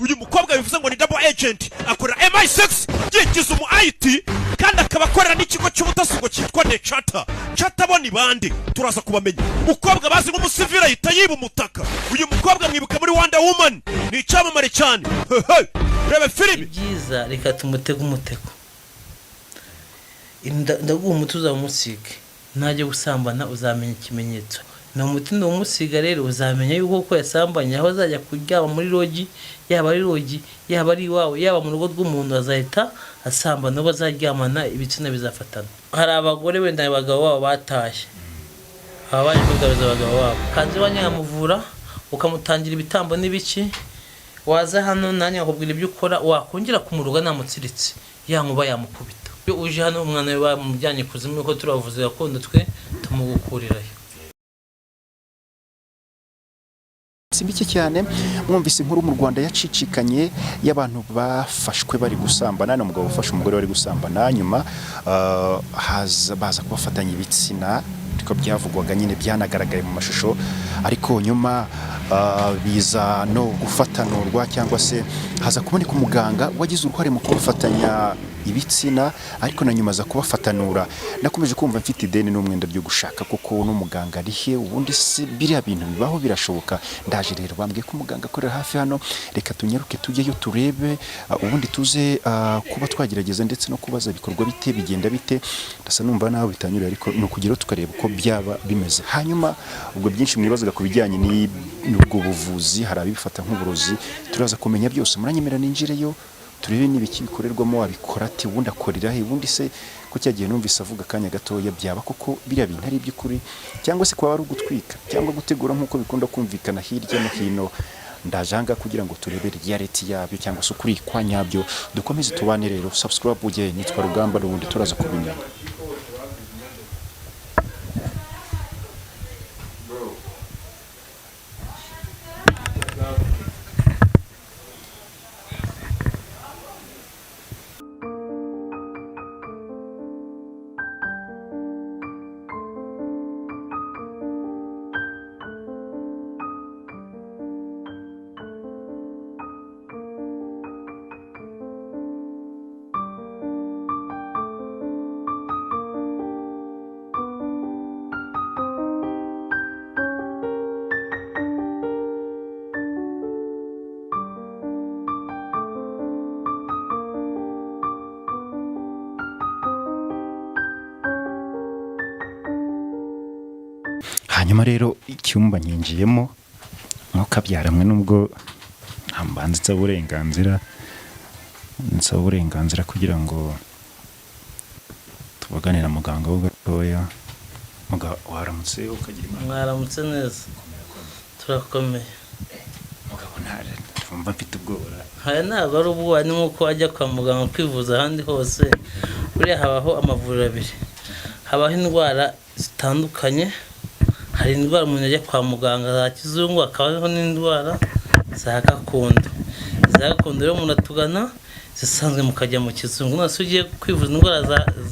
Uyu mukobwa bivuze ngo ni double agent, akorera MI6, yigize umu IT, kandi akaba akorera n'ikigo cy'ubutasi ngo cyitwa The Charter. Charter bo ni bande? Turaza kubamenya. Umukobwa bazi nk'umusivili ahita yiba umutaka. Uyu mukobwa mwibuka muri Wonder Woman, ni icyamamare cyane. Hey, reba filime. Ibyiza, reka tumutege umutego. Ndaguha umuti uzawumusige, najya gusambana uzamenya ikimenyetso ni umuti. Numusiga rero uzamenya yuko ko yasambanye. Aho azajya kuryama muri lodge, yaba ari lodge, yaba ari iwawe, yaba mu rugo rw'umuntu, azahita asambana. Uwo bazaryamana ibitsina bizafatana. Hari abagore wenda abagabo babo batashye, baba baje kwigabiza abagabo babo, kaza iwanjye nkamuvura, ukamutangira ibitambo n'ibiki. Waza hano nanjye nkakubwira ibyo ukora, wakongera kumuruga namutsiritse, yankuba yamukubita. Iyo uje hano umwana we bamujyanye kuzimu, kuko turabavuzi gakondo, twe tumugukurirayo. Si mike cyane mwumvise inkuru mu Rwanda yacicikanye y'abantu bafashwe bari gusambana. Ni umugabo ufashe umugore bari gusambana, nyuma haza baza kubafatanya ibitsina, ariko byavugwaga nyine byanagaragaye mu mashusho, ariko nyuma biza no gufatanurwa cyangwa se haza kuboneka umuganga wagize uruhare mu kubafatanya ibitsina, ariko na nyuma aza kubafatanura. Nakomeje kumva mfite ideni n'umwenda byo gushaka kuko n'umuganga ari he? Ubundi se biriya bintu bibaho, birashoboka? Ndaje rero, bambwiye ko umuganga akorera hafi hano. Reka tunyaruke tujyeyo turebe, ubundi tuze kuba twagerageza ndetse no kubaza bikorwa bite, bigenda bite. Ndasa numva naho bitanyuriye, ariko ni ukugeraho tukareba uko byaba bimeze. Hanyuma ubwo byinshi mwibazaga ku bijyanye n'ubwo buvuzi, hari ababifata nk'uburozi, turaza kumenya byose. Muranyemera ninjireyo turebe n'ibiki bikorerwamo, wabikora ate, ubundi akorera he? Ubundi se ko cyagiye numvise avuga akanya gatoya, byaba koko biriya bintu ari iby'ukuri cyangwa se kuba ari ugutwika cyangwa gutegura nk'uko bikunda kumvikana hirya no hino? Ndaje aha ngaha kugira ngo turebe reality yabyo cyangwa se ukuri kwa nyabyo. Dukomeze tubane rero, subscribe ujye. Nitwa Rugamba, n'ubundi turaza kubimenya. Hanyuma rero icyumba nyinjiyemo mwuka byaramwe, nubwo mbanza nsaba uburenganzira, nsaba uburenganzira kugira ngo tuvugane na muganga ho gatoya. Waramutse ukagira Imana. Mwaramutse neza, turakomeye. Mugabo, ntumva mfite ubwoba. Aya ntabwo ari ubwoba, ni nk'uko wajya kwa muganga kwivuza ahandi hose. Buriya habaho amavuriro abiri, habaho indwara zitandukanye. Hari indwara umuntu ajya kwa muganga za kizungu, hakabaho n'indwara za gakondo. Iza gakondo rero umuntu atugana, zisanzwe mukajya mu kizungu. None se ugiye kwivuza indwara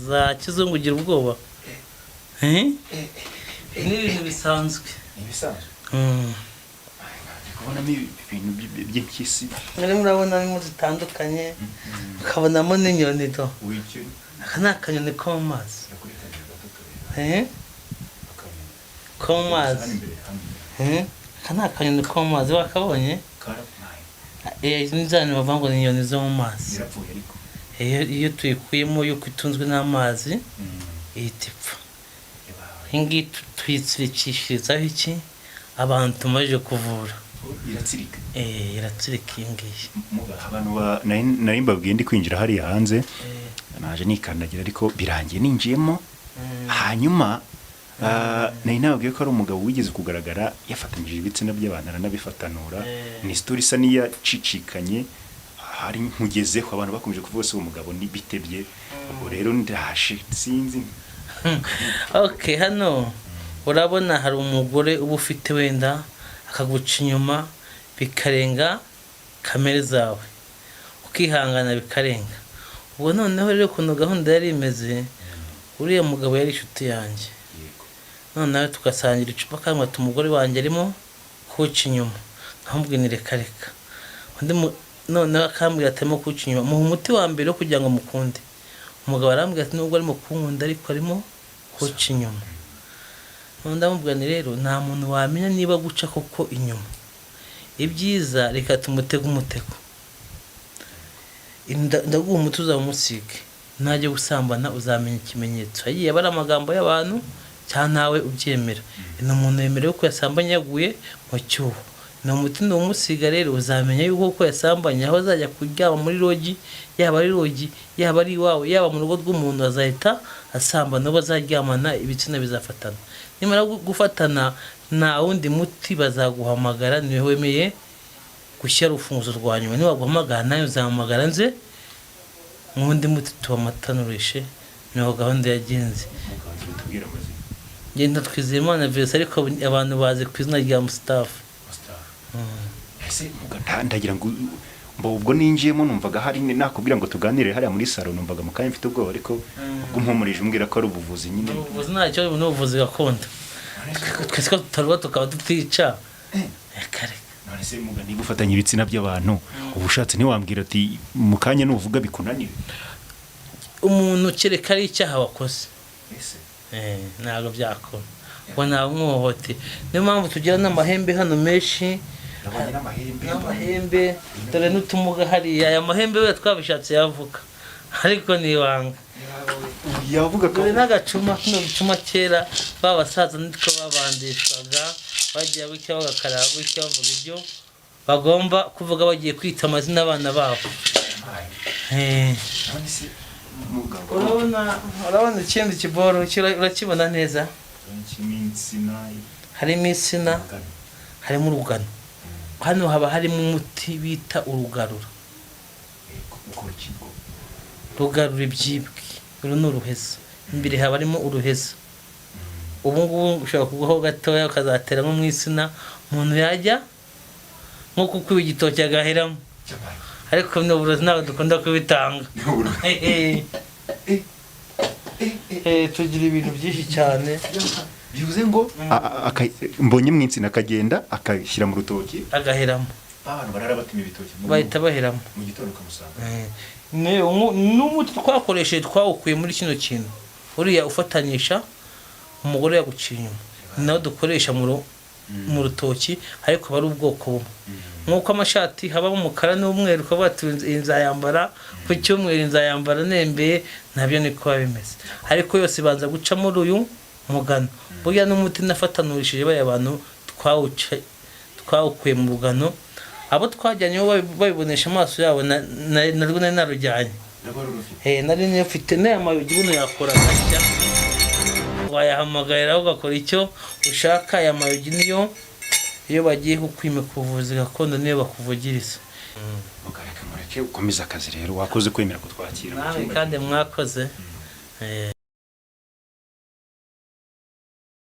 za kizungu ugira ubwoba? Eh? Ni ibintu bisanzwe. Ni ibisanzwe. Ndi kubonamo ibintu by'impyisi. Murimo murabonamo zitandukanye, ukabonamo n'inyoni do. Wicyo? Aka ni akanyoni ko mu mazi. Eh? Ko mu mazi. Eh? Aka ni akanyoni ko mu mazi, wakabonye? Eh, izi ni za nyoni bavuga ngo ni inyoni zo mu mazi. Zirapfuye ariko. Iyo tuyikuyemo yuko itunzwe n'amazi, ihita ipfa. Iyi ngiyi tuyitsirikishirizaho iki abantu tumaze kuvura. Iratsirika? Eh, iratsirika iyi ngiyi. Abantu nari mbabwiye ndi kwinjira hariya hanze, naje nikandagira ariko birangiye ninjiyemo. Hanyuma nari nababwiye ko ari umugabo wigeze kugaragara yafatanyije ibitsina by'abantu aranabifatanura. Ni story isa n'iyacicikanye, hari nkugezeho abantu bakomeje kuvuga se uwo mugabo ni bitebye. Ubwo rero ndaje sinzi. Ok, hano urabona hari umugore uba ufite wenda akaguca inyuma bikarenga kamere zawe, ukihangana bikarenga. Ubwo noneho rero ukuntu gahunda yari imeze, uriya mugabo yari inshuti yanjye. Noneho tugasangira icupa, kandi ati umugore wanjye arimo kuwuca inyuma, nkamubwira nti reka reka undi. Noneho akambwira ati arimo kuca inyuma. Muha umuti wa mbere wo kugira ngo mukunde. Umugabo arambwira ati nubwo arimo kunkunda, ariko arimo kuca inyuma. Noneho ndamubwira nti rero nta muntu wamenya niba guca koko inyuma. Ibyiza, reka tumutege umutego. Ndaguha umuti, uzamusige, najya gusambana uzamenya ikimenyetso. Yagiye aba ari amagambo y'abantu cyangwa nawe ubyemera. Ni umuntu wemerewe ko yasambanye yaguye mu cyuho. Ni umuti numusiga rero uzamenya yuko ko yasambanye. Aho azajya kuryama muri lodge, yaba ari lodge, yaba ari iwawe, yaba mu rugo rw'umuntu, azahita asambana. Uwo bazaryamana ibitsina bizafatana. Nimara gufatana, nta wundi muti, bazaguhamagara. Niwe wemeye gushyira urufunguzo rwa nyuma. Nibaguhamagara, nawe uzahamagara nze n'undi muti tubamatanurishe. Niho gahunda yagenze. Tubwire amazina. Ngenda Twizeyimana Vincent, ariko abantu bazi ku izina rya Mustafa. Ese ndagira ngo ubwo ninjiyemo numvaga hari nakubwira ngo tuganire hariya muri salo, numvaga mu kanya mfite ubwoba, ariko ubwo mpumurije umbwira ko ari ubuvuzi nyine. Ubuvuzi ntacyo, ni ubuvuzi gakondo. Twese ko tutaruba tukaba tutica. Reka reka. None se muga, niba ufatanya ibitsina by'abantu, uba ushatse ntiwambwira ati mu kanya nuvuga bikunanire? Umuntu kereka ari icyaha wakoze. Ese? Ntabwo byakora ngo ntawe umwohote. Niyo mpamvu tugira n'amahembe hano menshi. Nabonye n'amahembe. N'amahembe, dore n'utumuga hariya. Aya mahembe we twabishatse yavuga, ariko ni ibanga. Yavuga ko Dore n'agacuma, kino gicuma kera ba basaza nitwo babandishwaga, bagiye gutya bagakaraba gutya, bavuga ibyo bagomba kuvuga bagiye kwita amazina abana babo. None se muganga? Urabona ikindi kiboro, urakibona neza? Insina. Harimo insina, harimo urugano. Hano haba harimo umuti bita urugarura. Ukora ikigo? Rugarura ibyibwe. Uru ni uruheza, imbere haba harimo uruheza. Ubu ngubu ushobora kugwaho gatoya ukazatera nko mu insina, umuntu yajya nko kukwiba igitoki agaheramo. Ariko ni uburozi, ntabwo dukunda kubitanga. Tugira ibintu byinshi cyane. Bivuze ngo mbonye mu insina akagenda akashyira mu rutoki. Agaheramo. Abantu barara batema ibitoki Bahita baheramo. mu gitondo ukamusanga. N'umuti twakoresheje twawukuye muri kino kintu. Uriya ufatanyisha umugore yaguciye inyuma, ni nawo dukoresha mu rutoki, ariko aba ari ubwoko bumwe. Nk'uko amashati habamo umukara n'umweru, ukavuga ati iyi nzayambara ku cyumweru, nzayambara nembeye, nabyo niko biba bimeze. Ariko yose ibanza guca muri uyu mugano. Burya n'umuti nafatanurishije bariya bantu twawukuye mu rugano. Abo twajyanyeho babibonesha amaso yabo, narwo nari narujyanye. Nari nifite n'aya mayugi. Buno yakora gashya, wayahamagarira ugakora icyo ushaka. Aya mayugi niyo iyo bagiye kukwimika ubuvuzi gakondo niyo bakuvugiriza. Muganga, mureke ukomeze akazi rero. Wakoze kwemera kutwakira mu Nawe cyumba. kandi mwakoze.